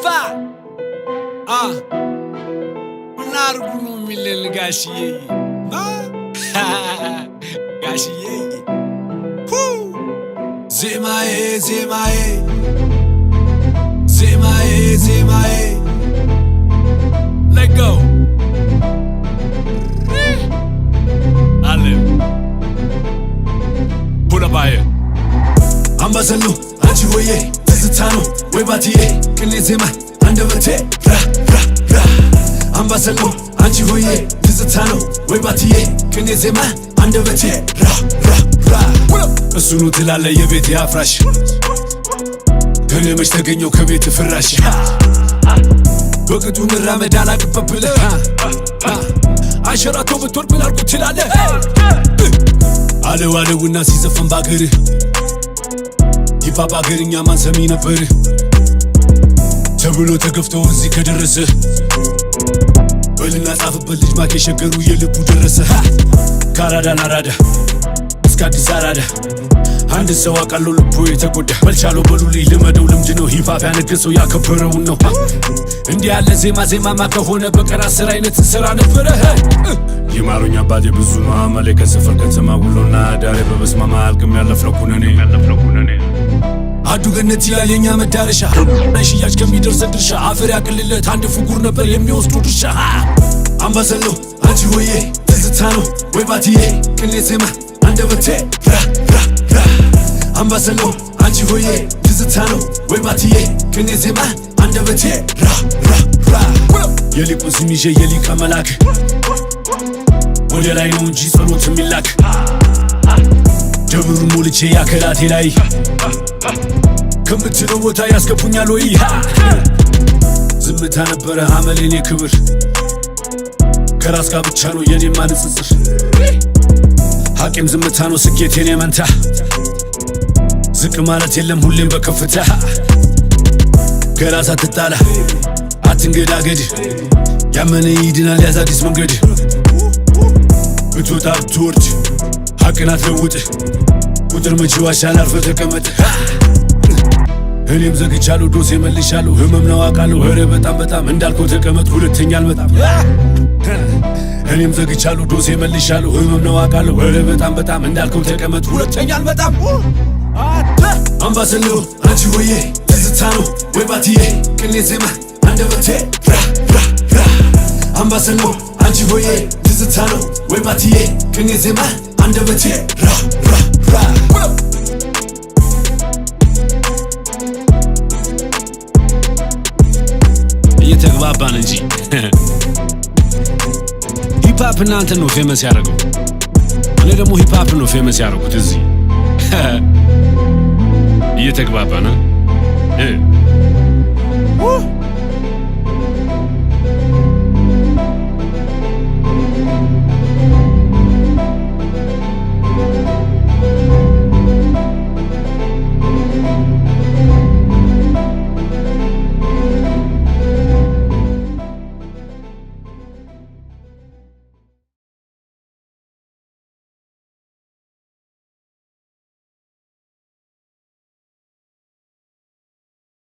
ይፋ ምን አርጉ ነው የሚለን ጋሽዬ? ጋሽዬ ዜማዬ ዜማዬ ዜማዬ ዜማዬ። Let go. አለን ሁለባዬ። አምባሰል ነው አንቺ ሆዬ፣ ትዝታ ነው ወይ ባትዬ፣ ቅኔ ዜማ አንደበቴ ራ ራ ራ። አምባሰል ነው አንቺ ሆዬ፣ ትዝታ ነው ወይ ባትዬ፣ ቅኔ ዜማ አንደበቴ ራ ራ ራ። እሱኑ ትላለ የቤቴ አፍራሽ፣ እኔ መች ተገኘው ከቤት ፍራሽ? በቅጡ መራመድ አላቅበት ብለህ አንሸራቶ ብትወድቅ ምን አልኩ ትላለህ? አለው አለውና ሲዘፈን ባገርህ ይፋ ባገርኛ ማን ሰሚ ነበር ተብሎ ተገፍቶ እዚህ ከደረሰ፣ በልና ጻፍበት ልጅ ማክ የሸገሩ የልቡ ደረሰ። ከአራዳ ለአራዳ እስከ አዲስ አራዳ አንድ ሰው አውቃለሁ ልቡ የተጎዳ። በልቻለው በሉልኝ ልመደው ልምድ ነው። Hip hop ያነገሰው ያከበረውን ነው። እንዲህ ያለ ዜማ ዜማማ ከሆነ በቀን 10 አይነት ስራ ነበረ። ይማሩኝ አባቴ ብዙ ነው አመሌ፣ ከሰፈር ከተማ ውሎና ዳሬ በበስማማ አልቅም ያለፍነው ኩነኔ። አዱ ገነት ይላል የኛ መዳረሻ፣ ሽያጭ ከሚደርሰን ድርሻ አፈር ያቅልለት አንድ ፍጉር ነበር የሚወስዱ ድርሻ። አምባሰል ነው አንቺ ሆዬ፣ ትዝታ ነው ወይ ባትዬ፣ ቅኔ ዜማ አንደበቴ ራ ራ ራ። አምባሰል ነው አንቺ ሆዬ፣ ትዝታ ነው ወይ ባትዬ፣ ቅኔ ዜማ አንደበቴ ራ ራ ራ። የሊቁን ስም ይዤ የሊቀ መላክ ወደ ላይ ነው እንጂ ጸሎት የሚላክ፣ ደብሩን ሞልቼ ያከላቴ ላይ ከምትለው ቦታ ያስገቡኛል ወይ? ዝምታ ነበረ አመሌኔ ክብር፣ ከራስ ጋር ብቻ ነው የኔማ ንጽጽር። ሐቂም ዝምታ ነው ስኬት የኔ መንታ፣ ዝቅ ማለት የለም ሁሌም በከፍታ። ከራስ አትጣላ አትንገዳገድ፣ ያመነ ይድናል ያዝ አዲስ መንገድ። ብትወጣ ብትወርድ ሐቅን አትለውጥ፣ ቁጥር መቼ ዋሻል አርፈህ ተቀመጥ። እኔም ዘግቻለሁ ዶሴ መልሻለሁ፣ ህመም ነው አውቃለሁ። ኧረ በጣም በጣም እንዳልከው ተቀመጥ፣ ሁለተኛ አልመጣም። እኔም ዘግቻለሁ ዶሴ መልሻለሁ፣ ህመም ነው አውቃለሁ። ኧረ በጣም በጣም እንዳልከው ተቀመጥ፣ ሁለተኛ አልመጣም። አምባሰል ነው አንቺ ሆዬ፣ ትዝታ ነው ወይ ባትዬ፣ ቅኔ ዜማ አንደበቴ ራ ራ ራ። አምባሰል ነው አንቺ ሆዬ፣ ትዝታ ነው ወይ ባትዬ፣ ቅኔ ዜማ አንደበቴ ራ ራ ራ። እየተግባባን እንጂ hip hop እናንተን ነው famous ያደረገው። እኔ ደግሞ hip hop ነው famous ያደረጉት እዚህ። እየተግባባን እ